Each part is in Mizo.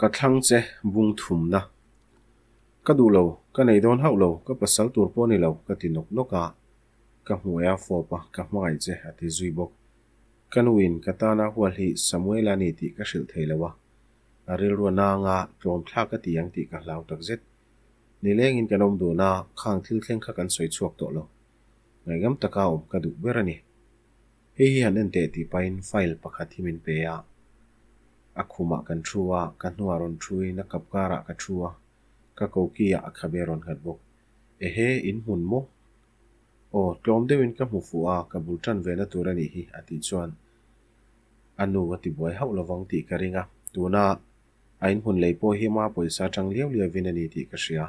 Ka thlang che bung thumna. Ka duh lo, ka nei dawn hauh lo, ka pasal tur pawh ni lo, ka ti nawk nawk a. Ka hmuai a fawp a, ka hmangaih che, a ti zui bawk. Ka nuin ka tana hual hi Samuela ni tih ka hrilh thei lo a, a rilru a nanga tlawm thlak a ti ang tih ka hlau takzet. Nilengin kan awm dun a, khang thil thleng kha kan sawi chhuak tawh lo. Ngaihngam taka awm ka duh ber a ni. Hei hi han en teh tih pahin file pakhat hi min pe a. A khumah kan thu a, ka hnuah rawn thuin a kap karah ka thu a, ka koki ah a khabe rawn nghat bawk. Ehe, in hmun maw? Aw, tlawm deuhin ka hmu fuh a, ka bul tan ve na tur a nih hi, a tih chuan a nu a ti buai hauh lovang tih ka ring a. Tuna a inhmun lei pawh hi ama pawisa atang liau liauin a ni tih ka hria.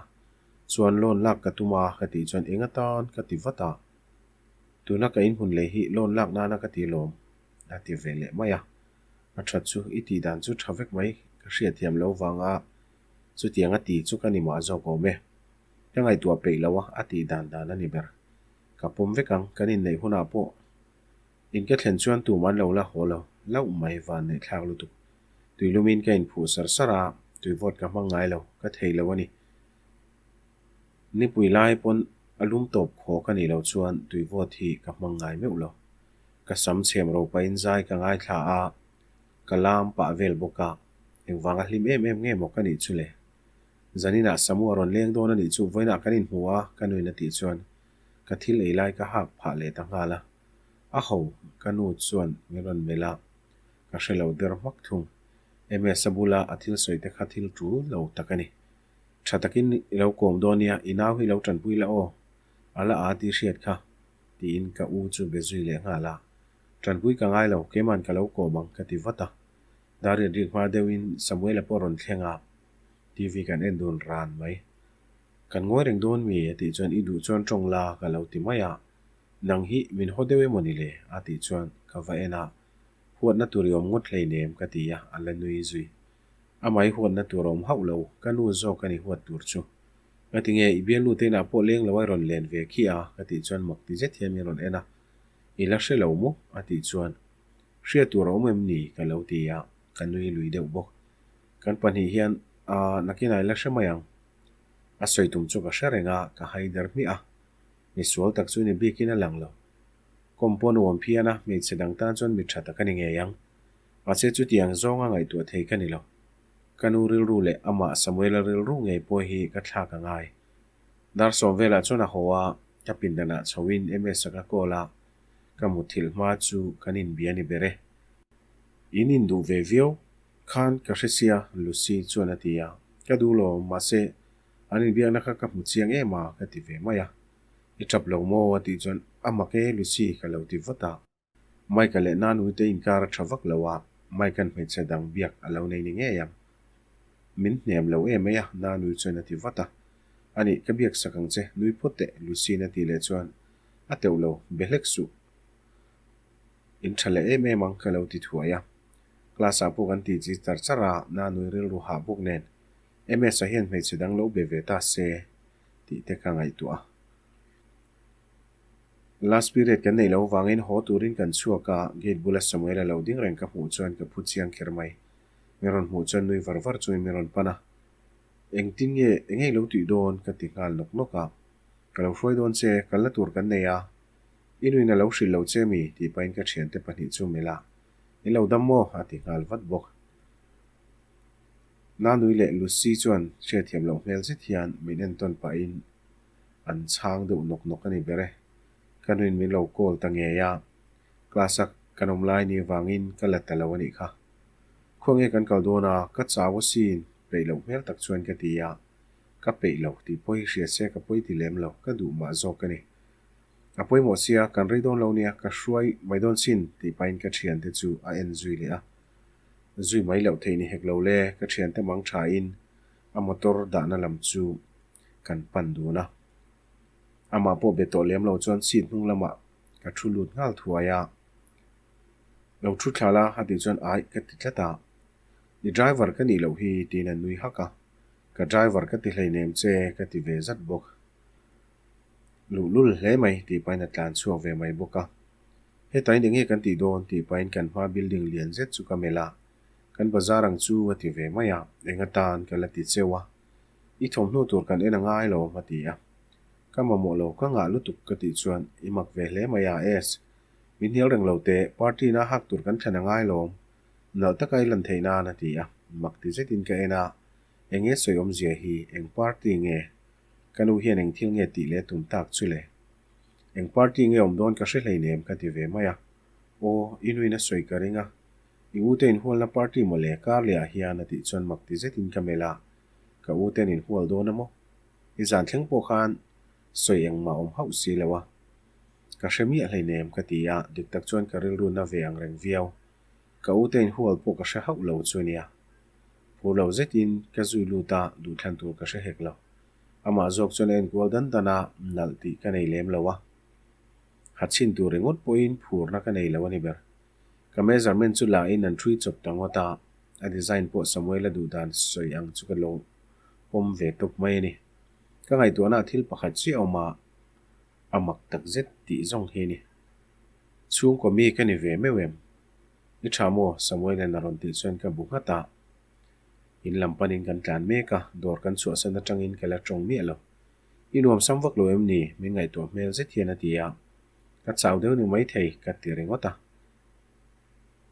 Chuan loan lak ka tum a, ka tih chuan eng atan ka ti vat a. Tuna ka inhmun lei hi loan lak nana ka ti lawm, a ti ve leh mai a. A that chu i tih dan chu tha vek mai, ka hriatthiam lo vanga chutiang a ti chu ka ni mah zawk awm e. Ka ngaihtuah peih lo a, a tih dan dan a ni ber. Ka pawm vek ang, kan inneih hunah pawh in ka thlen chuan tum an lo la haw lo hlauh mai van neih thlak lutuk. Tuilumin ka inphuh sar sar a, tuivawt ka hmang ngai lo, ka thei lo a ni. Nipui lai pawn a lum tawp khaw ka nih loh chuan tuivawt hi ka hmang ngai meuh lo. Ka sam chhem ro pahin zai ka ngaithla a, ka lam pah vel bawk a, engvanga hlim em em nge maw ka nih chu le? Zaninah Samu a rawn leng dawn a nih chu vawiinah kan inhmu a, ka nuin a tih chuan ka thil ei lai ka hak phah leh ta nghal a. A ho, ka nu chuan min rawn melh a, ka hre lo der hmak thung. MS-a bula a thil sawi te kha thil tul lo tak a ni. Tha takin i lo kawm dawn nia, i nau hi lo tanpui la aw, a la a tih hriat kha, tiin ka u chu be zui leh nghal a. Tanpui ka ngai lo, keiman ka lo kawm ang ka ti vat a. Darian rik hma deuhin Samuela pawh rawn thleng a, TV kan en dun ran mai. Kan ngawi reng dawn mi? a tih chuan i duh chuan tawng la ka lo ti mai a. Nang hi min haw deuh emaw ni le? a tih chuan ka va en a, huatna tur i awm ngawt hleinem ka ti a, a la nui zui. Amah i huatna tur a awm hauh lo, ka nu zawk a ni huat tur chu. Ka ti nge, i bialnu te inah pawh leng lo a i rawn len ve khi a? ka tih chuan mak ti zet hian min rawn en a. I la hre lo maw? a tih chuan, Hriat tur a awm em ni? ka lo ti a, ka nui lui deuh bawk. Kan pahnih hian a nakinah i la hre mai ang. A sawi tum chu ka hre reng a, ka hai der hmiah a. Misual tak chu ni bikin a lang lo. Kawm pawh nuam phian a, hmeichhe dang tan chuan mi tha tak a ni ngei ang. Mahse chutiang zawnga ngaihtuah thei ka ni lo. Ka nu rilru leh amah Samuela rilru ngei pawh hi ka thlak a ngai. Dar sawm velah chuan a haw a, ka pindanah chhoin MS-a ka call a, ka muthilh hma chu kan inbia ni ber e. In induh ve viau khan ka hre sia Lucy chuan a ti a, ka duh lo, mahse an inbiakna kha ka hmu chiang em a ka ti ve mai a. I tap lo maw a tih chuan a mak e Lucy ka lo ti vat a. Mike-a leh Nanui te inkar a tha vak lo a, Mike-a'n hmeichhe dang biak a lo nei ni ngei ang. Min hnem lo em mai a, Nanui chuan a ti vat a. Anih, ka biak sak ang che, nui phawt teh, Lucy-in a tih leh chuan a teuh lo, be hlek suh. In tha leh em em ang ka lo ti thuai a. Class-ah pawh kan ti chi char char a, Nanui rilru hah bawk nen MS-a hian hmeichhe dang lo be ve ta se tih te ka ngaihtuah a. Last period kan neih loh vangin haw turin kan chhuak a, gate bula Samuel-a lo ding reng ka hmuh chuan ka phu chiang kher mai. Min rawn hmuh chuan nui var var chungin min rawn pan a, Engtin nge, eng eng lo tih dawn? ka ti nghal nawk nawk a. Ka lo hruai dawn che, kalna tur kan nei a, i nuin a lo hrilh lo che mi? tih pahin ka thiante pahnih chu melh a, In lo dam maw? a ti nghal vat bawk. Nanui leh Lucy chuan hriatthiam loh hmel zet hian min entawn pahin an chhang deuh nawk nawk a ni ber e. Ka nuin min lo call ta ngei a, class a kan awm lai ni vangin ka la ta lo a nih kha. Khawnge kan kal dawn a, ka chau asin, peih loh hmel tak chuan ka ti a. Ka peih lo tih pawh hi hria se ka pawi ti lem lo, ka duh mah zawk a ni. A pawimawh sia, kan rei dawn lo nia, ka hruai mai dawn sin tih pahin ka thiante chu a en zui leh a. Zui mai loh theih ni hek lo le, ka thiante mang thain a motor dahna lam chu kan pan dun a. Amah pawh be tawh lem lo chuan seat hnung lamah ka thu lut nghal thuai a. Lo thu thla la a tih chuan aih ka ti tlat a. I driver ka nih loh hi tiin a nui hak a. Ka driver ka ti hleinem che ka ti ve zat bawk. Luhlul hle mai tih pahin a tlan chhuak ve mai bawk a. Hetain enge kan tih dawn tih pahin kan hma building lian zet chu ka melh a. Kan bazar ang chu a ti ve mai a, eng atan ka la ti cheu a. I thawmhnaw tur kan en a ngai lo a ti a. Ka mamawh lo, ka ngah lutuk ka tih chuan i mak ve hle mai a, Es. Min hnial reng lo teh, party na hak tur kan thlen a ngai lawm. Nalh taka i lan theih nan a ti a, mak ti zetin ka en a, eng nge sawi awmzia hi, eng party nge? Ka nu hian eng thil nge tih leh tum tak chu le? Eng party nge awm dawn ka hre hleinem ka ti ve mai a, aw, i nuin a sawi ka ring a, i u te inhualna party mawle kar leh ah hian a tih chuan mak ti zetin ka melh a, ka u ten inhual dawn a maw? I zan thleng pawh khan sawi engmah awm hauh si lo a, ka hre miah hleinem ka ti a, dik tak chuan ka rilru na ve ang reng viau. Ka u te inhual pawh ka hre hauh lo chu nia. Phur lo zetin ka zui lut a, duhthlan tur ka hre hek lo. Amah zawk chuan a enkual dan dan a, nalh tih ka nei lem lo a. Ha chhin tur ringawt pawhin phurna ka nei lo a ni ber. Ka measurement chu la in an ṭhui chawp ta ngawt a, a design pawh Samuel-a duh dan sawi ang chu ka lo pawm ve tawp mai a ni. Ka ngaihtuahna ah thil pakhat chiah a awm a, a mak tak zet tih zawng hi a ni. Chhungkaw mi ka ni ve meuh em? I tha maw? Samuel-a'n a rawn tih chuan ka bu nghat a. In lam panin kan tlan mek a, dawr kan chhuahsan atangin ka la tawng miah lo. I nuam sam vak lo em ni? Min ngaihtuah hmel zet hian a ti a. Ka chau deuh ni maithei ka ti ringawt a.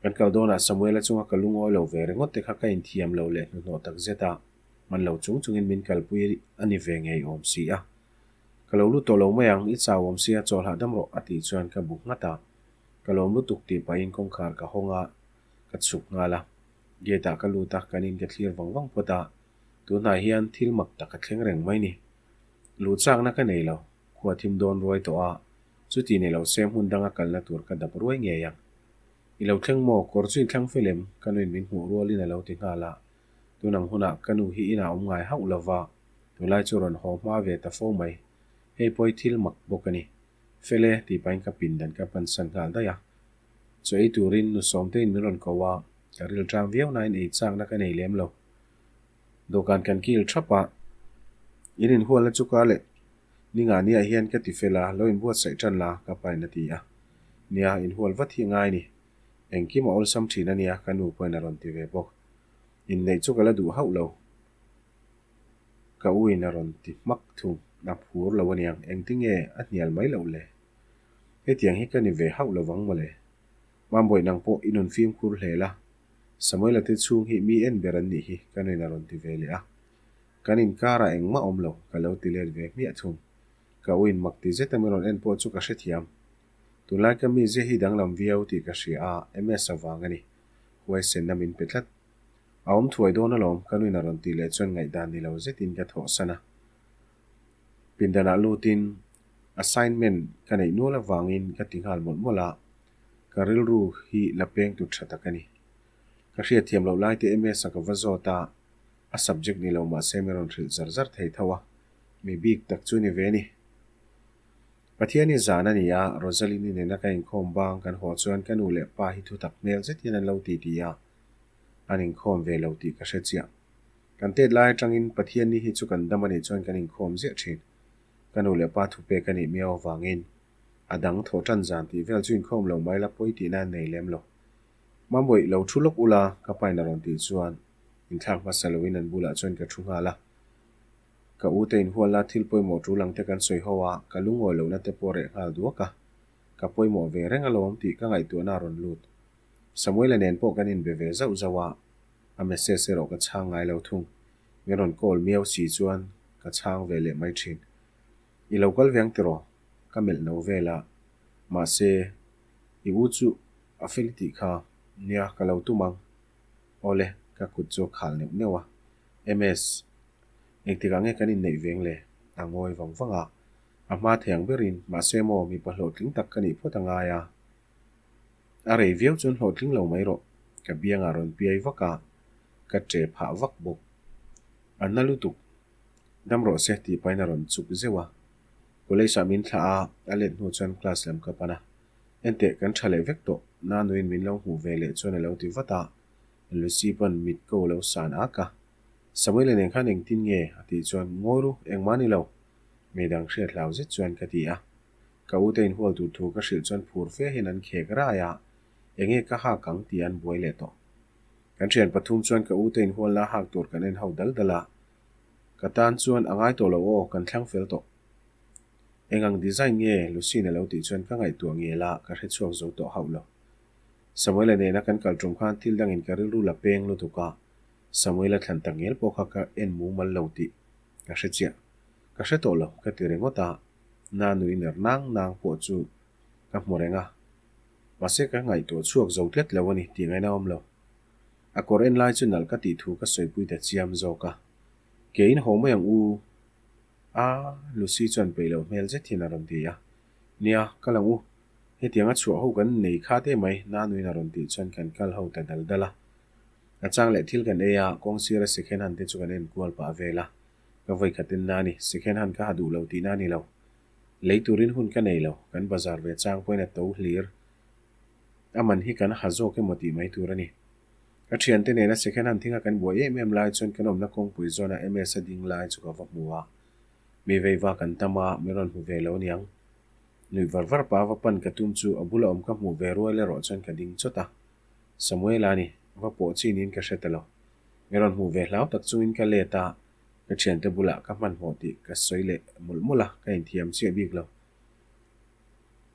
Kan kal dawnah Samuel-a chunga ka lungawi lo ve ringawt te kha ka inthiam lo leh hnuhnawh tak zet a, hman lo chung chungin min kalpui a ni ve ngei awm si a. Ka lo lut tawh lo mai ang, i chau awm sia chawl hahdam rawh a tih chuan ka bu nghat a. Ka lawm lutuk tih pahin kawngkhar ka hawng a, ka chhuk nghal a. Gate ah ka lut a, kan in ka thlir vang vang phawt a, tunah hian thil mak tak a thleng reng mai ni. Luh chakna ka nei lo, khua thim dawn ruai tawh a, chuti nei lo se hmun danga kalna tur ka dap ruai ngei ang. I lo thleng maw, kawr chu i thlang fel em? Ka nuin min hmuh rualin a lo ti nghal a. Tunang hunah ka nu hi inah awm ngai hauh lova, tunlai chu rawn haw hma ve ta fo mai. Hei pawh thil mak bawk a ni. Fel e, tih pahin ka pindan ka pansan nghal daih a. Chaw ei turin nu Sawmtein min rawn ko a, ka ril tang viau nain ei chakna ka nei lem lo. Dawhkan kan kil thap a, in inhualna chu ka leh ninga niah hian ka ti fel a, lo inbuatsaih tan la, ka pain a ti a. Nia, inhual vat hi a ngai ni. Engkim a awlsam thin a nia, ka nu pawhin a rawn ti ve bawk. Inneih chu ka la duh hauh lo. Ka u in a rawn ti hmak thung, a phur lo aniang, engtinge a hnial mai loh le? Hetiang hi ka ni ve hauh lo vang mawle. Mambawi nang pawh i nun fimkhur hle la, Samuela te chhung hi mi en ber an nih hi ka nuin a rawn ti ve leh a. Kan inkarah engmah awm lo, ka lo ti let ve hmiah thung. Ka u in mak ti zet a min rawn en pawh chu ka hrethiam. Tunlai ka mizia hi danglam viau tih ka hria a, MS avang a ni. Huaisenna min pe tlat. A awm thuai dawn alawm, ka nuin a rawn tih leh chuan ngaihdan ni lo zetin ka thawhsan a. Pindanah lutin assignment ka neih nual avangin ka ti nghal mawlh mawlh a, ka rilru hi la peng tur tha tak a ni. Ka hriatthiam loh lai te MS-a ka va zawt a, a subject ni lo mahse min rawn hrilh zar zar thei tho a, mi bik tak chu ni ve a ni. Pathian i zan a ni a, Rosaline-i nena ka inkhawm bang kan haw chuan ka nu leh pa hi thutak hmel zet hian an lo ti ti a, an inkhawm ve lo tih ka hre chiah. Kan tet lai atangin Pathian ni hi chu kan dam a nih chuan kan inkhawm ziah thin. Ka nu leh pa thupek a nih miau avangin a dang thawh tan zan tih vel chu inkhawm lo mai la pawi tihna an nei lem lo. Mamawih lo thu lawk ula ka pain a rawn tih chuan inthlak hmasa loin an bulah chuan ka thu nghal a. Ka u te inhualna thil pawimawh tul ang te kan sawi ho a, ka lungawi lohna te pawh reh nghal duak a. Ka pawimawh ve reng alawm tih ka ngaihtuahna a rawn lut. Samuela nen pawh kan inbe ve zauh zauh a, a message erawh ka chhang ngai lo thung. Min rawn call miau si chuan ka chhang ve leh mai thin. I lo kal veng tiraw? Ka melh no vel a. Mahse, i u chu a fel tih kha nia ka lo tum ang. Awle, ka kut chu a khal neuh neuh a. MS, engtikah nge kan inneih veng le? A ngawi vang vang a. A hma thei ang berin, mahse maw mipa hlawhtling tak ka nih phawt a ngai a. A rei viau chuan hlawhtling lo mai rawh, ka biangah rawn piai vak a, ka ṭe phah vak bawk. A na lutuk. Dam rawh se tih pahin a rawn chuk zeuh a. College ah min thlah a, a let hnu chuan class lam ka pan a. Enteh, kan ṭha leh vek tawh, Nanuin min lo hmuh ve leh chuan a lo ti vat a, Lucy pawn mit ko lo san ak a. Samuel-a nen khan engtin nge? a tih chuan, Ngawi ru, engmah ni lo. Midang hriat hlau zet chuan ka ti a. Ka u te inhual tur thu ka hrilh chuan phur fe hian an khek rai a, enge ka hak ang tih an buai leh tawh. Kan thian pathum chuan ka ute inhualna hak tur kan en ho dal dal a. Ka tan chuan a ngai tawh lo aw, kan thlang fel tawh. Eng ang design nge Lucy'n a lo tih chuan ka ngaihtuah ngel a, ka hre chhuak zo tawh hauh lo. Samuela nena kan kal tum khan thil dangin ka rilru la peng lutuk a, Samuela thlan tak ngel pawh kha ka en mumal lo tih ka hre chiah. Ka hre tawh lo, ka ti ringawt a, Nanui ner nang nang pawh chu ka hmu reng a. Mahse ka ngaihtuah chhuak zo tlet lo a ni tih ngaihna awm lo. A kawr en lai chu nalh ka tih thu ka sawipui ta chiam zawk a. Ke in haw mai ang u a, Lucy chuan peih loh hmel zet hian a rawn ti a. Nia, kal ang u. Hetiang a chhuah ho kan nei khat em mai, Nanuin a rawn tih chuan kan kal ho ta dal dal a. A chang leh thil kan ei a, kawng sira second hand te chu kan en kual pah vel a. Ka vawi khat en na a ni, second hand ka ha duh lo tihna a ni lo. Lei turin hun ka nei lo, kan bazar ve chang pawhin a to hlir. A man hi kan ha zawk emaw tih mai tur a ni. Ka thiante nena second hand thinga kan buai em em lai chuan kan awmna kawngpui zawna MS a ding lai chu ka va hmu a. Mi veiva kan tam a, min rawn hmu ve lo aniang. Nuih var var pa va pan ka tum chu a bula awm ka hmuh ve rual erawh chuan ka ding chawt a. Samuela a ni, va pawh chi niin ka hre ta lo. Mi rawn hmuh ve hlau tak chungin ka let a, ka thiante bulah ka hmanhmawh tih ka sawi leh mawlh mawlh a, ka inthiam chiah bik lo.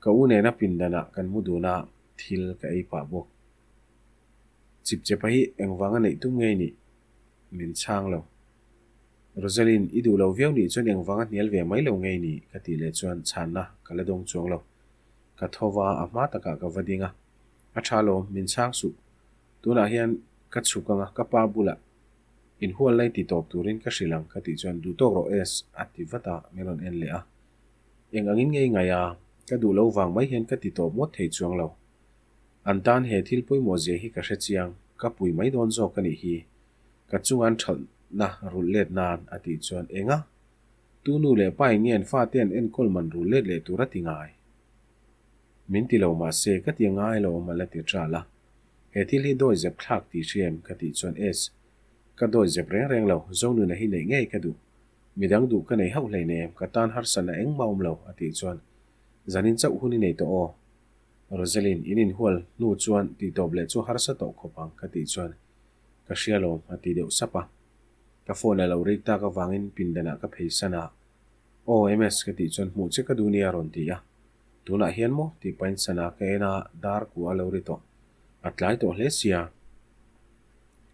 Ka u nena pindanah kan mu dun a, thil ka ei pah bawk. Chipchepa hi engvanga neih tum ngei nih? Min chhang lo. Rosaline, i duh lo viau nih chuan engvanga hnial ve mai lo ngei nih? Ka tih leh chuan chhanna ka la dawng chuang lo. Ka tho va, a hma takah ka va ding a. A tha lawm, min chhang suh. Tunah hian ka chhuk anga ka pa bulah inhual lai ti tawp turin ka hrilh ang ka tih chuan duh tawk rawh Es a ti vat a, min rawn en leh a. Eng angin ngei ngaih a, ka duh lo vang mai hian ka ti tawp ngawt thei chuang lo. An tan he thil pawimawh zia hi ka hre chiang, ka pui mai dawn zawk a nih hi. Ka chunga an thalhna rulh let nan a tih chuan eng a? Tu nu leh pa in nge an fate an enkawl man rulh let leh tur a ti ngai? Min ti lo mahse ka ti ngai lo awm a la ti ṭal a. He thil hi dawi zep thlak tih hria em ka tih chuan Es, ka dawi zep reng reng lo, Zonuna hi neih ngei ka duh. Midang duh ka nei hauh hleinem, ka tan harsatna engmah awm lo a tih chuan Zanin chauh hun i nei tawh aw. Rosaline, in inhual hnu chuan tih tawp leh chu harsa tawh khawp ang ka tih chuan ka hria lawm a ti deuh sap a. Ka phone a lo rik tak avangin pindanah ka phei san a, Aw MS ka tih chuan hmuh che ka duh nia a rawn ti a. Tunah hian maw tih pahin sana ka en a, dar kua a lo ri tawh. A tlai tawh hle sia.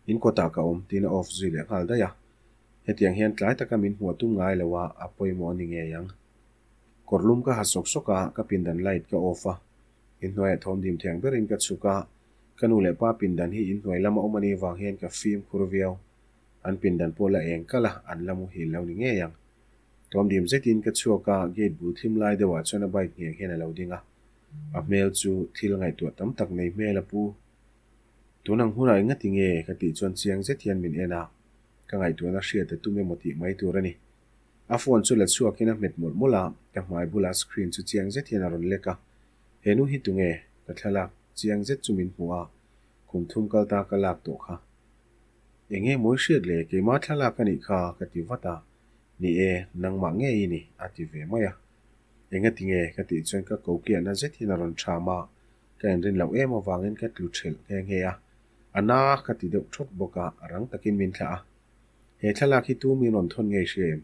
In kawtah ka awm tiin a off zui leh nghal daih a. Hetiang hian tlai taka min hmuh a tum ngai lo a, a pawimawh a ni ngei ang. Kawr lum ka ha sawk sawk a, ka pindan light ka off a. Inhnuaiah thawm dim thiang berin ka chhuk a, ka nu leh pa pindan hi inhnuai lama awm a nih vang hian ka fim khur viau. An pindan pawh la eng kalh a, an la muhil lo ni ngei ang. Thawm dim zetin ka chhuak a, gate bul thim lai deuhah chuan a bike ngheng hian a lo ding a. A hmel chu thil ngaihtuah tam tak nei hmel a pu. Tun ang hunah engati nge ka tih chuan chiang zet hian min en a, ka ngaihtuahna hriat a tum emaw tih mai tur a ni. A phone chu la chhuakin a hmet mawlh mawlh a, ka hmai bulah screen chu chiang zet hian a rawn lek a. He nu hi tunge? Ka thlalak chiang zet chu min hmuh a, kum thum kal ta ka lak tawh kha. Enge mawi hriat le, keimah thlalak a nih kha ka ti vat a, Ni e, nangmah ngei i ni a ti ve mai a. Engati nge? Ka tih chuan ka ko kiahna zet hian a rawn ṭham a, ka inrin loh em avangin ka tlu ṭhelh nghe nghe a. A na ka ti deuh ṭhawt bawk a, rang takin min thlah a. He thlalak hi tu min rawn thawn ngei hria em?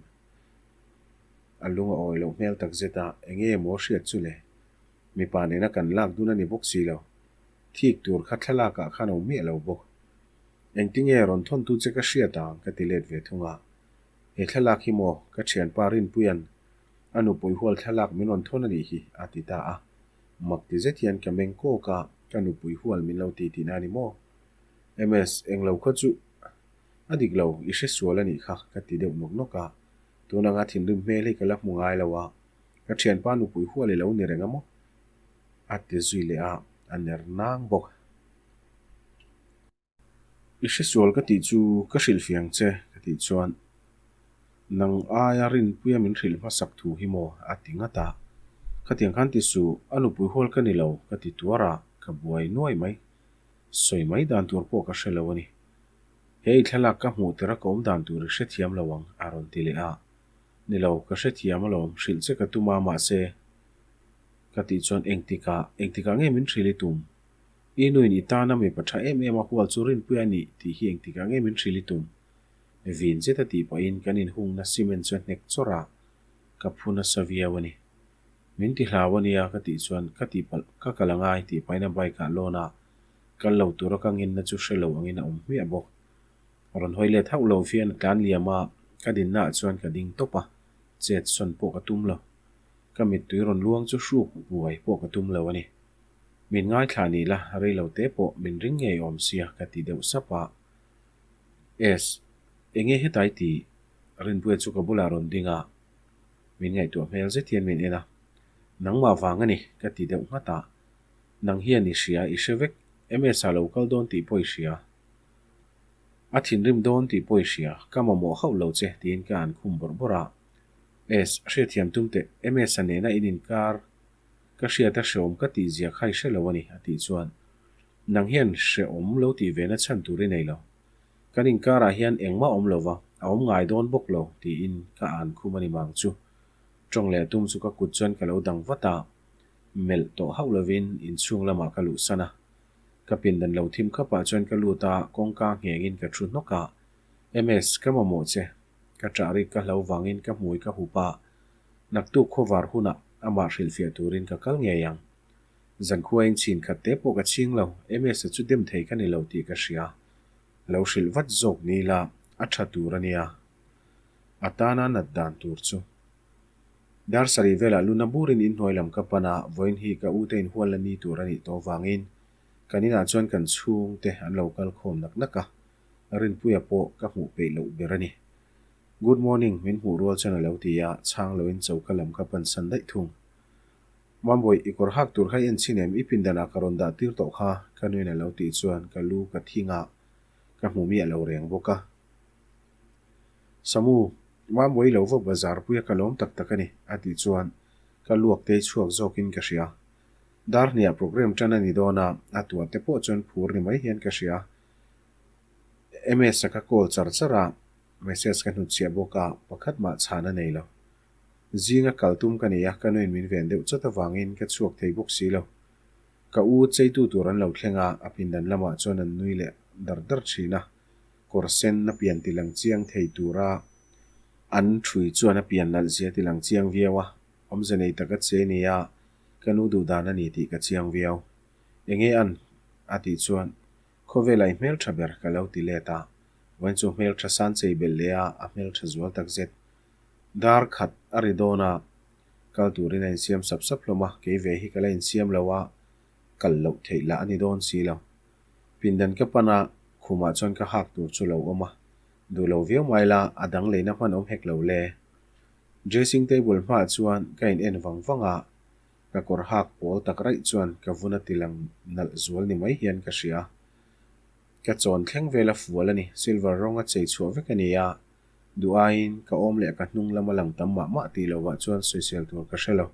A lung a awi loh hmel tak zet a, enge maw hriat chu le? Mipa nena kan lak dun a ni bawk si lo. Thik tur kha thlalakah khan a awm miah lo bawk. Engtinge rawn thawn tu che ka hriat ang ka ti let ve thung a. He thlalak hi maw ka thianpa Rinpuia'n a nupui hual thlalak min rawn thawn a nih hi a ti ta a. Mak ti zet hian ka meng kawk a, ka nupui hual min lo ti tihna a ni maw? MS, englo khaw chu A dik lo, i hre sual a nih kha, ka ti deuh nawk nawk a. Tun anga thinrim hmel hi ka la hmu ngai lo a, ka thianpa nupui hual i lo ni reng a maw? A ti zui leh a, a ner nang bawk. I hre sual ka tih chu ka hrilhfiah ang che, ka tih chuan nang aia rinpuia min hrilh hmasak thu hi maw? A ti ngat a. Khatiang khan ti suh, a nupui hual ka ni lo, ka ti tuar a, ka buai nuai mai. Sawi mai dan tur pawh ka hre lo a ni. He i thlalak ka hmuh tir a ka awm dan tur i hrethiam lo ang, a rawn ti leh a. Ni lo, ka hrethiam alawm, hrilh che ka tum a, mahse. Ka tih chuan engtikah, engtikah nge min hrilh i tum? I nuin i tana mipa tha em em a hual chu Rinpuii a nih tih hi engtikah nge min hrilh i tum? Vin zet a tih pahin kan inhungna cement chu a hnek chawrh a, ka phu nasa viau a ni. Min ti hlau a nia ka tih chuan ka tihpalh ka kal angai tih pahin a bike ah lawn a, kal lo tura ka ngenna chu hre lo angin a awm hmiah bawk. Rawn hawi let hauh lo hian a tlan liam a, ka dinna ah chuan ka ding tawp a, chet sawn pawh ka tum lo. Ka mittui rawn luang chu hruk buai pawh ka tum lo a ni. Min ngaithla ni la, rei lo te pawh min ring ngei awm sia ka ti deuh sap a. Es, enge hetai tih? Rinpuia chu ka bulah rawn ding a, min ngaihtuah hmel zet hian min en a. Nangmah vang a ni, ka ti deuh nghat a. Nang hian i hria, i hre vek, MS-a lo kal dawn tih pawh i hria. A thinrim dawn tih pawh i hria, ka mamawh hauh lo che, tiin ka han khum bawrh bawrh a. Es, hriatthiam tum teh, MS-a nena in inkar ka hriat a hreawm ka tih zia kha i hre lo a ni, a tih chuan, Nang hian hreawm lo tih ve na chhan tur i nei lo. Kan inkarah hian engmah awm lo va, a awm ngai dawn bawk lo, tiin ka an khum a ni mang chu. Tawng leh tum chu ka kut chuan ka lo dang vat a, melh tawh hauh lovin inchhung lamah ka luhsan a. Ka pindan lo thim khapah chuan ka lut a, kawngka nghengin ka thu hnawk a, MS, ka mamawh che. Ka ṭah rik ka hlo vangin ka hmui ka hup a, naktuk khawvar hunah amah hrilhfiah turin ka kal ngei ang. Zankhuain chhin khat te pawh ka chhing lo, MS-a chu dem thei ka ni lo tih ka hria. Lo hrilh vat zawk ni la, a ṭha tur a nia. A tana nat dan tur chu. Dar sarih velah luna burin inhnuai lam ka pan a, vawiin hi ka ute inhual la ni tur a nih tawh vangin kan inah chuan kan chhungte an lo kal khawm nak nak a, Rinpuia pawh ka hmuh peih loh ber a ni. Good morning min hmuh rual chuan a lo ti a, chhang loin choka lam ka pansan daih thung. Mambawi, i kawr hak tur kha i en chhin em? I pindanah ka rawn dah tir tawh kha, ka nuin a lo tih chuan ka lu ka thing a, ka hmu miah lo reng bawk a. Samu, Mambawi lo va bazar pui a ka lawm tak tak a ni, a tih chuan ka luak tei chhuak zawkin ka hria. Dar hniah program tan a ni dawn a, a tuah te pawh chuan phur ni mai hian ka hria. MS-a ka call char char a, message ka hnutchhiah bawk a, pakhat mah chhan a nei lo. Zinga kal tum ka nei a, ka nuin min ven deuh chawt avangin ka chhuak thei bawk si lo. Ka u cheitu tur an lo thleng a, a pindan lamah chuan an nui leh dar dar thin a, kawr sen a pian ti lang chiang thei tura an ṭhui chuan a pian nalh zia ti lang chiang viau a, awmze nei taka che nia ka nu duh dan a ni tih ka chiang viau. Enge an? a tih chuan Khawvela i hmelṭha ber ka lo ti let a, vawiin chu hmelṭha san chei belh leh a, a hmelṭha zual takzet. Dar khat a ri dawn a, kal turin a insiam sap sap hlawm a, kei ve hi ka la insiam lo a, kal loh theih lah a ni dawn si lo. Pindan ka pan a, khumah chuan ka hak tur chu lo awm a, duh lo viau mai la, a dang leina hman awm hek lo le. Dressing table hmaah chuan ka in en vang vang a, ka kawr hak pawl tak raih chuan ka vun a ti lang nalh zual ni mai hian ka hria. Ka chawn thleng vel a fual a ni, silver rawng a chei chhuah vek a ni a, Duh aiin ka awm leh ka hnung lam a lang tam mah mah tih lovah chuan sawisel tur ka hre lo.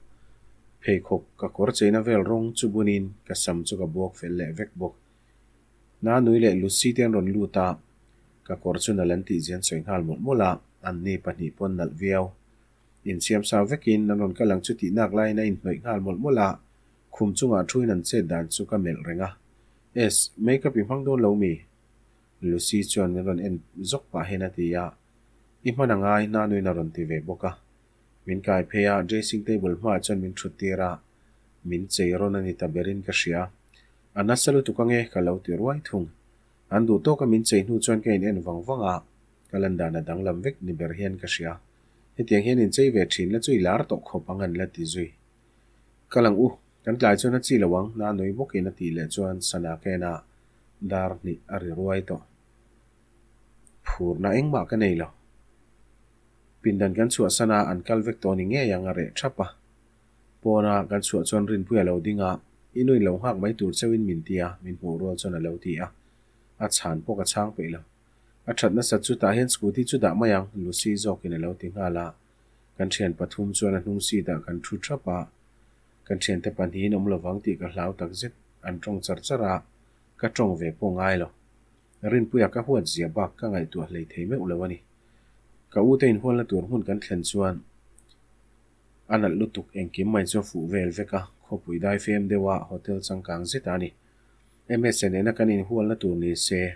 Pheikhawk ka kawr cheina vel rawng chu bunin ka sam chu ka buak fel leh vek bawk. Nanui leh Lucy te an rawn lut a, ka kawr chu nalh an tih zian sawi nghal mawlh mawlh a, anni pahnih pawn nalh viau. Insiam sa vekin an rawn kal ang chu tih nak laiin a inhnawih nghal mawlh mawlh a, khum chungah thuin an chet dan chu ka melh reng a. Es, makeup i hmang dawn lo mi? Lucy chuan min rawn en zawk pah hian a ti a, I hman a ngai, Nanuin a rawn ti ve bawk a. Min kai phei a, dressing table hmaah chuan min thut tir a, min chei rawn a ni ta berin ka hria. A nasa lutuk ange ka lo ti ruai thung. An duh tawka min chei hnu chuan ka in en vang vang a, ka lan dan a danglam vek ni ber hian ka hria. Hetiang hian inchei ve thin la chu i lar tawh khawp ang an la ti zui. Ka lang u, kan tlai chuan a chi lo ang, Nanui bawkin a tih leh chuan sana ka en a, dar hnih a ri ruai tawh. Phurna engmah ka nei lo. Pindan kan chhuahsan a, an kal vek tawh ni ngei ang a reh thap a. Pawna kan chhuah chuan Rinpuia lo ding a, I nuin lo nghak mai tur cheuhin min ti a, min hmuh rual chuan a lo ti a. A chhan pawh ka chhang peih lo. A that nasat chu tah hian scooty chu dah mai ang, Lucy zawkin a lo ti nghal a. Kan thian pathum chuan a hnung seat ah kan thu thap a, kan thiante pahnihin awm lovang tih ka hlau takzet, an tawng char char a, ka tawng ve pawh ngai lo. Rinpuia ka huat zia bak ka ngaihtuah hlei thei meuh lo a ni. Ka u te inhualna tur hmun kan thlen chuan a nalh lutuk engkim mai chu a fuh vel vek a, khawpui dai fem deuh a hotel changkang zet a ni. Msa nena kan inhualna tur ni se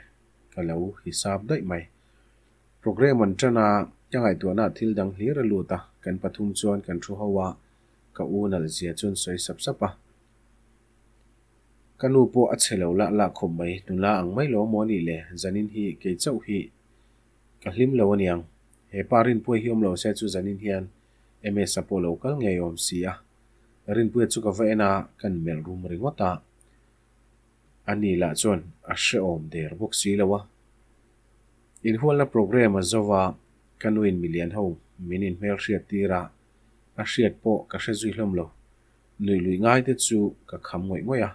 ka lo hisap daih mai. Programme an ṭan a, ka ngaihtuahnaah thil dang hlir a lut a, kan pathum chuan kan thu ho a, ka u nalh zia chuan sawi sap sap a. Ka nu pawh a chhe lo lah lah khawp mai, nula ang mai lo maw nih le, zanin hi kei chauh hi ka hlim lo aniang. He pa Rinpuia hi awm lo se chu zanin hian Ms-a pawh lo kal ngei awm si a. Rinpuia chu ka va en a, kan melh rum ringawt a. Ani lah chuan a hrehawm der bawk si lo a. Inhualna programme a zo a, ka nuin milian ho min inhmelhriat tir a, a hriat pawh ka hre zui hlawm lo. Nuih luih ngai te chu ka kham ngawih ngawih a,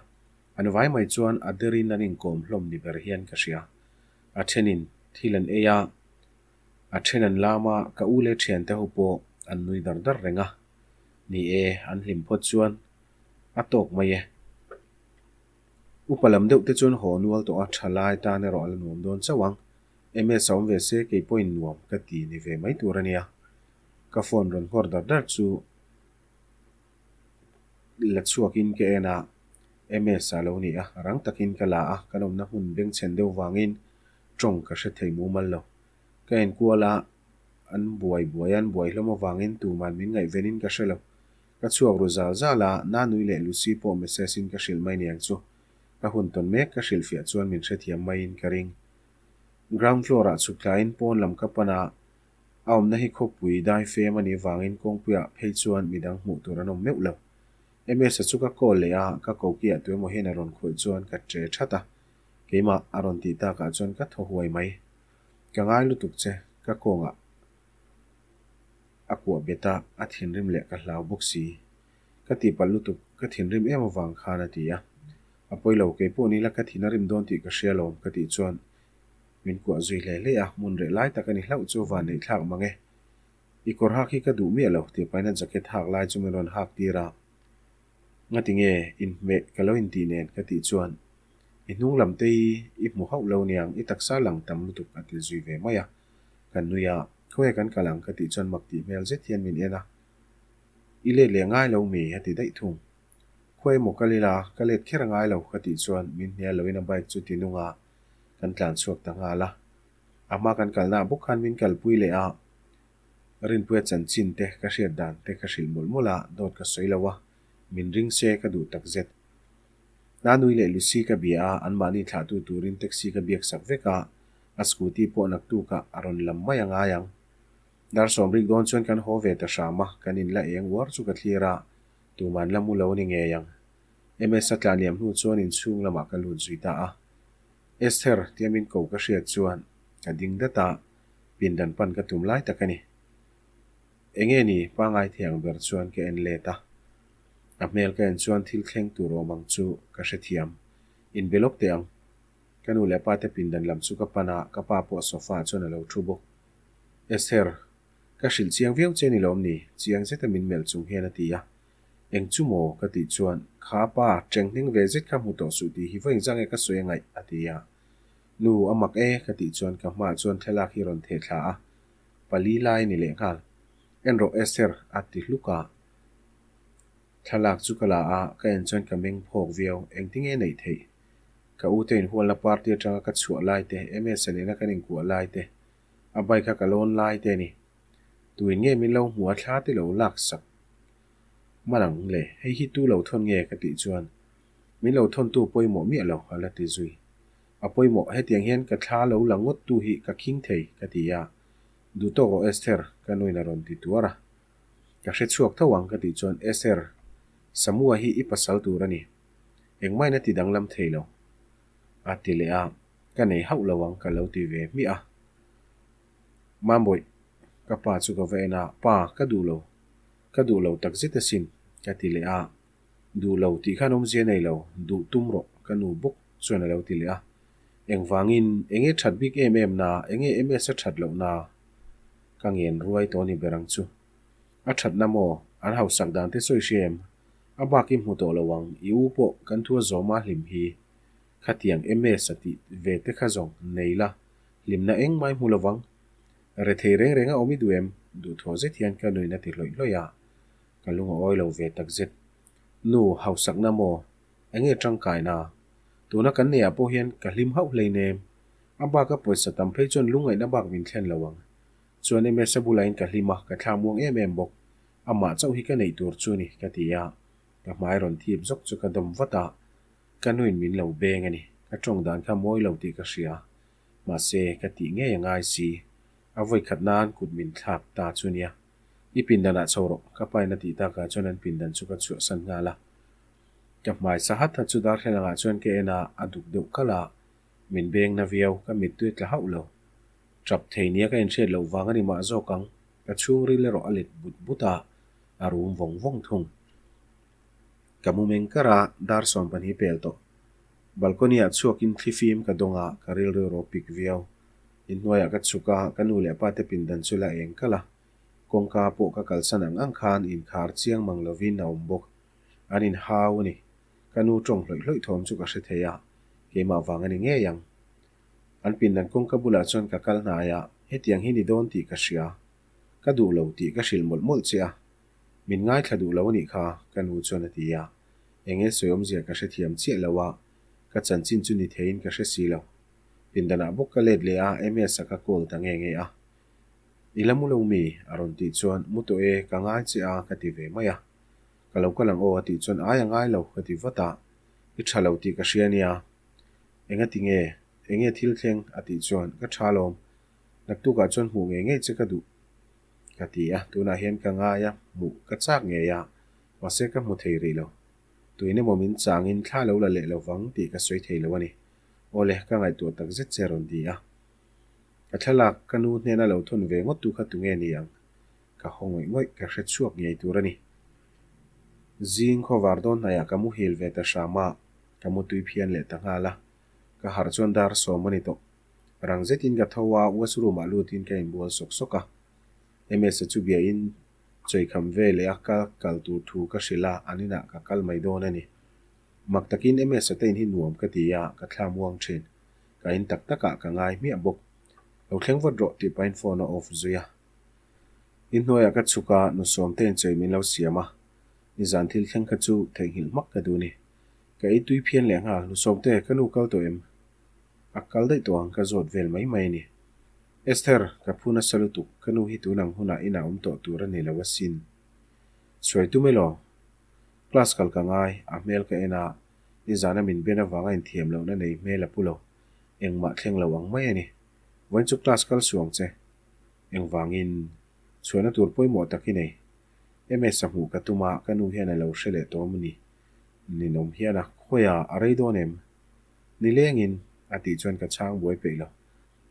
an vai mai chuan a derin an inkawm hlawm ni ber hian ka hria. A thenin thil an ei a, a then an lam a, ka u leh thiante ho pawh an nui dar dar reng a. Ni e, an hlim phawt chuan a tawk mai e. Upa lam deuh te chuan haw nual tawh a, tha lai tan erawh a la nuam dawn chauh ang. MS a awm ve se kei pawhin nuam ka ti ni ve mai tur a nia. Ka phone rawn nghawr dar dar chu la chhuakin ka en a, MS a lo ni a, rang takin ka la a, kan awmna hmun bengchhen deuh vangin tawng ka hre thei mumal lo. Ka enkual a, an buai buai a, an buai hlawm avangin tuman min ngaihvenin ka hre lo. Ka chhuak ru zal zal a, Nanui leh Lucy pawh message in ka hrilh mai niang chu. Ka hun tawn mek ka hrilhfiah chuan min hrethiam maiin ka ring. Ground floor ah chhuk thlaiin pawn lam ka pan a, a awmna hi khawpui dai fem a nih vangin kawngpuiah phei chuan midang hmuh tur an awm meuh lo. MS-a chu ka call leh a, ka kokiah tuemaw hian a rawn khawih chuan ka ṭe ṭhat a, keimah a rawn tih takah chuan ka thaw huai mai. Ka ngai lutuk che, ka kawngah a kuah bet a, a thinrim leh ka hlau bawk si. Ka tihpalh lutuk, ka thinrim em avang khan a ti a. A pawi lo, kei pawh nila ka thin a rim dawn tih ka hria lawm ka tih chuan min kuah zui hle hle a, hmun reh lai tak a ni hlauh chu van neih thlak mang e. I kawr hak hi ka duh miah lo tih pahin a jacket hak lai chu min rawn hak tir a. Ngati nge inhmeh ka lo intih nen ka tih chuan i hnung lam te hi i hmu hauh lo niang i taksa lang tam lutuk a ti zui ve mai a. Kan nui a, khawnge kan kal ang ka tih chuan mak tih hmel zet hian min en a. I let leh ngai lo mi a ti daih thung. Khaw emaw kal ila ka let kher a ngai lo ka tih chuan min hnial loin a bike chu ti nung a, kan tlan chhuak ta nghal a. A hma kan kalna ah bawk khan min kalpui leh a, Rinpuia chanchin te ka hriat dan te ka hrilh mawlh mawlh a, dawt ka sawi lo a, min ring se ka duh tak zet. Nanui leh Lucy ka bia a, anmahni thlahtu turin taxi ka biak sak vek a, a scooty pawh naktukah a rawn lam mai a ngai ang. Dar sawmrik dawn chuan kan haw ve ta hram a, kan inla eng uar chu ka thlir a, tuman la mu lo ni ngei ang. MS a tlahniam hnu chuan inchhung lamah ka lut zui ta a. Esther tia min ko ka hriat chuan ka ding dat a, pindan pan ka tum lai tak a ni. Enge ni pangai thei ang ber chuan ka en let a. A hmel ka en chuan thil thleng tur awm ang chu ka hrethiam. Inbe lawk teh ang. Ka nu leh pa te pindan lam chu ka pan a, ka pa pawh sofa ah chuan a lo thu bawk. Esther, ka hrilh chiang viau che ni lawm ni? Chiang zeta min melh chung hian a ti a. Eng chu maw? Ka tih chuan, Kha pa, teng hning ve zet kha hmu tawh suh tih hi vawiin zang e ka sawi a ngaih, a ti a. Nu, a mak e, ka tih chuan ka hmaah chuan thlalak hi rawn theh thla a. Pali lai ni lehnghal. En rawh Esther, a ti hluk a. Thlalak chu ka la a, ka en chuan ka meng phawk viau, engtinge neih theih? Ka u te inhualna party atanga ka chhuah lai te, MS-a nena kan inkuah lai te, a bike a ka lawn lai te a ni. Tuin nge min lo hmu a thla te lo lak sak man ang le, hei hi tu lo thawn nge ka tih chuan min lo thawn tu pawimawh miah lo a la ti zui. A pawimawh, hetiang hian ka thla lo la ngawt tu hi ka khing thei ka ti a, duh tawk rawh Esther ka nuin a rawn ti tuar a. Ka hre chhuak tho ang ka tih chuan Esther, Samua hi i pasal tur a ni. Engmah in a ti danglam thei lo. A ti leh a, ka nei hauh lo ang ka lo ti ve hmiah a. Mambawi, ka pa chu ka va en a, Pa, ka duh lo. Ka duh lo tak zet asin, ka ti leh a. Duh lo tih khan awmzia nei lo, duh tum rawh, ka nu bawk chuan a lo ti leh a. Engvangin, enge that bik em em na, enge MS a that loh na? Ka ngen ruai tawh ni ber ang chu. A thatna maw? An hausak dan te sawi hria em? A bak i hmu tawh lo ang, i u pawh kan thu a zawm a hlim hi. Khatiang MS a tih ve te kha zawng nei la, hlimna engmah i hmu lo vang. Rethei reng reng a awm i duh em? Duhthawh zet hian ka nuin a ti hlawih hlawih a, ka lung a awi lo ve tak zet. Nu, hausakna maw? Enge tangkaina? Tuna kan neihah pawh hian ka hlim hauh hleinem. A baka pawisa tam phei chuan lungngaihna bak min thlen lo ang. Chuan Ms-a bulain ka hlim a, ka thla muang em em bawk. Amah chauh hi ka neih tur chu ni, ka ti a. Ka hmai rawn thip zawk chu ka dawm vat a. Ka nuin min lo beng a ni. Ka tawng dan kha mawi lo tih ka hria. Mahse, ka tih ngei a ngai si. A vawi khat nan kut min thlak ta chu nia. I pindanah chho rawh, ka pain a tih takah chuan an pindan chu ka chhuahsan nghal a. Ka hmai sa hat hat chu darthlalangah chuan ka en a, a duk deuh kalh a. Min beng na viau, ka mittui tla hauh lo. Tap thei nia ka inhriat loh vang a ni mah zawk ang, ka chhungril erawh a let but but a, a rum vawng vawng thung. Ka mu meng kar a, dar 12 pel tawh. Balcony-ah chhuakin thli fim ka dawng a, ka rilru erawh pik viau. Inhnuaiah ka chhuk a, ka nu leh pa te pindan chu la eng kalh a. Kawngka pawh ka kalsan ang ang khan inkhar chiang mang lovin a awm bawk. An inhau a ni. Ka nu tawng hlawih hlawih thawm chu ka hre thei a, keimah vang a ni ngei ang. An pindan kawngka bulah chuan ka kal hnai a, hetiang hi ni dawn tih ka hria. Ka duh lo tih ka hrilh mawlh mawlh che a. Min ngaithla duh lo a nih kha, ka nu chuan a ti a. Eng nge sawi awmzia ka hrethiam chiah lo a, ka chanchin chu ni theiin ka hre si lo. Pindanah bawk ka let leh a, MS-a ka call ta nge nge a. I la mu lo mi? a rawn tih chuan, Mu tawh e, ka ngai che a, ka ti ve mai a. Ka lo kal ang aw a tih chuan, Ai a ngai lo, ka ti vat a. I tha lo tih ka hria nia. Enga ti nge? Enge thil thleng? a tih chuan, Ka tha alawm. Naktukah chuan hmuh ngei ngei che ka duh, ka ti a. Tunah hian ka ngai a, hmuh ka chak ngei a, mahse ka hmu thei rih lo. Tuin emaw min changin thla lo la leh lo vang tih ka sawi thei lo a ni. Awle, ka ngaihtuah tak zet che a rawn ti a. Ka thlalak ka nu hnena lo thawn ve ngawt tu kha tunge ni ang? Ka haw ngawih ngawih, ka hre chhuak ngei tur a ni. Zing khawvar dawn hnaiah ka muhil ve ta hram a, ka mutui phian leh ta nghal a. Ka harh chuan dar sawm a ni tawh. Rang zetin ka tho a, washroom ah lutin ka inbual sawk sawk a. Ms-a chu biain chawikham ve leh a ka kal tur thu ka hrilh a, an inah ka kal mai dawn a ni. Mak takin Ms-a te in hi nuam ka ti a, ka thla muang thin. Ka in tak takah ka ngai hmiah bawk. Lo thleng vat rawh tih pahin phone a off zui a. Inhnuaiah ka chhuk a, nu Sawmte in chawi min lo siam a. Nizan thil thleng kha chu theihnghilh hmak ka duh ni. Ka ei tui phian leh nghal, nu Sawmte, ka nu kal tawh em? A kal daih tawh ang ka zawt vel mai mai a ni. Esther, ka phu nasa lutuk, ka nu hi tun ang hunah inah awm tawh tur a ni lo asin. Chhuai tum elaw? Class kal ka ngai, a hmel ka en a, nizana min ben avanga inthiam lohna nei hmel a pu lo. Engmah thleng lo ang mai a ni. Vawiin chu class kal suh ang che. Engvangin? Chhuahna tur pawimawh tak i nei. MS-a hmuh ka tum a, ka nu hian a lo hre leh tawh a ni. Ninawm hian a khawi a, a rei dawn em? Nilengin, a tih chuan ka chhang buai peih lo.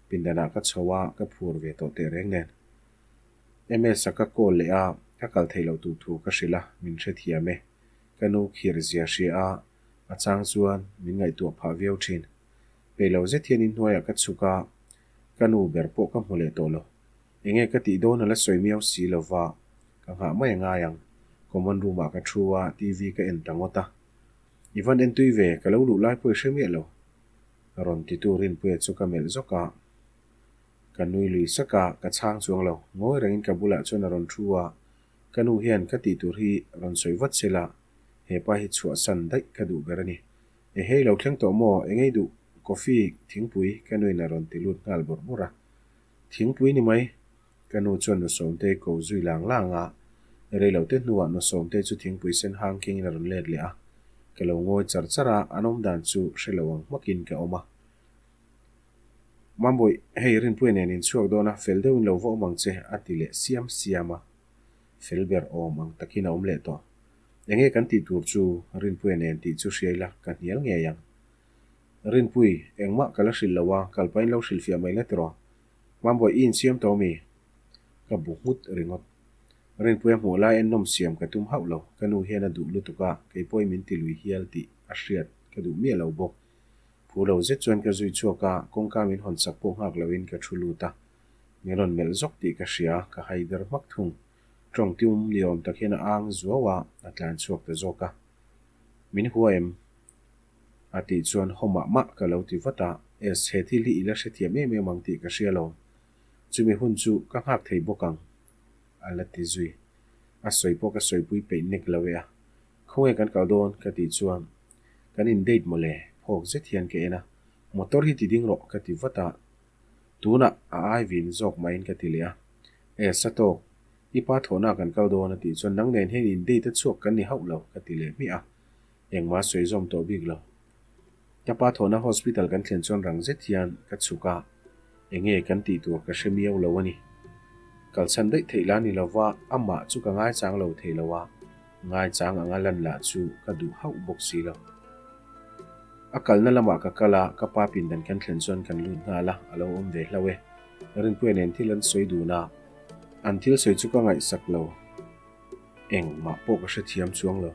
Pindanah ka chho a, ka phur ve tawh teh reng nen. MS-a ka call leh a, ka kal theih loh tur thu ka hrilh a, min hrethiam e. Ka nu khir zia hria a, a chang chuan min ngaihtuah phah viau thin. Peih lo zet hian inhnuaiah ka chhuk a, ka nu ber pawh ka hmu leh tawh lo. Enge ka tih dawn a la sawi miau si lo va, ka nghah mai a ngai ang. Common room ah ka thu a, TV ka en ta ngawt a. I van en tui ve, ka lo luh lai pawh i hre miah lo. Rawn ti tu Rinpuia chu ka melh zawk a. Ka nui lui sak a, ka chhang chuang lo. Ngawi rengin ka bulah chuan a rawn thu a, ka nu hian ka tih tur hi rawn sawi vat se la, hepa hi chhuahsan daih ka duh ber a ni. Ehei lo thleng tawh maw, engei duh coffee thingpui ka nuin a rawn ti lut nghal bawrh bawrh a. Thingpui ni mai. Ka nu chuan nu Sawmtei ko zui lang lang a, reilote hnuah nu Sawmtei chu thingpui sen hang kengin a rawn let leh a. Ka lo ngawi char char a, an awm dan chu hre lo ang hmakin ka awm a. Mambawi, hei Rinpuia nen in chhuak dawn a, fel deuhin lo va awm ang che, a ti leh siam siam a. Fel ber awm ang takin a awm leh tawh. Enge kan tih tur chu Rinpuia nen tih chu hria ila ka hnial ngei ang. Rinpui, engmah ka la hrilh lo a, kalpain lo hrilhfiah mai la tiraw? Mambawi i insiam tawh mi? Ka bu nghut ringawt. Rinpuia hmuh lai ennawm siam ka tum hauh lo, ka nu hian a duh lutuk a, kei pawhin min ti lui hial tih a hriat ka duh miah lo bawk. Phu lo zet chuan ka zui chhuak a, kawngka min hawn sak pawh nghak loin ka thu lut a. Min rawn melh zawk tih ka hria, ka hai der hmak thung. Tawng tium ni awm tak hian a ang zuau a, a tlan chhuak ta zawk a. Min hua em? A tih chuan haw mah mah ka lo ti vat a, Es, he thil hi i la hrethiam em em ang tih ka hria lo. Chumi hun chu ka nghak thei bawk ang, a la ti zui. A sawi pawh ka sawipui peih nek lo e a. Khawnge kan kal dawn? ka tih chuan, Kan in date mawle, Phawk zet hian ka en a, Motor hi ti ding rawh ka ti vat a, tunah a ai vin zawk mahin ka ti leh a. E Satawk, i pa thawhna kan kal dawn a tih chuan nang nen hian in date a chhuak kan ni hauh lo ka ti leh hmiah a, engmah sawi zawm tawh bik lo. Ka pa thawhna hospital kan thlen chuan rang zet hian ka chhuk a, enge kan tih tur ka hre miau lo a ni. Kalchhan daih theih la ni lova amah chu ka ngaichang lo thei lo a, ngaichang anga lan lah chu ka duh hauh bawk si lo. A kalna lamah ka kal a, ka pa pindan kan thlen chuan kan lut nghal a, a lo awm ve hlauh e. Rinpuia nen thil an sawi dun a, an thil sawi chu ka ngaihsak lo. Engmah pawh ka hrethiam chuang lo.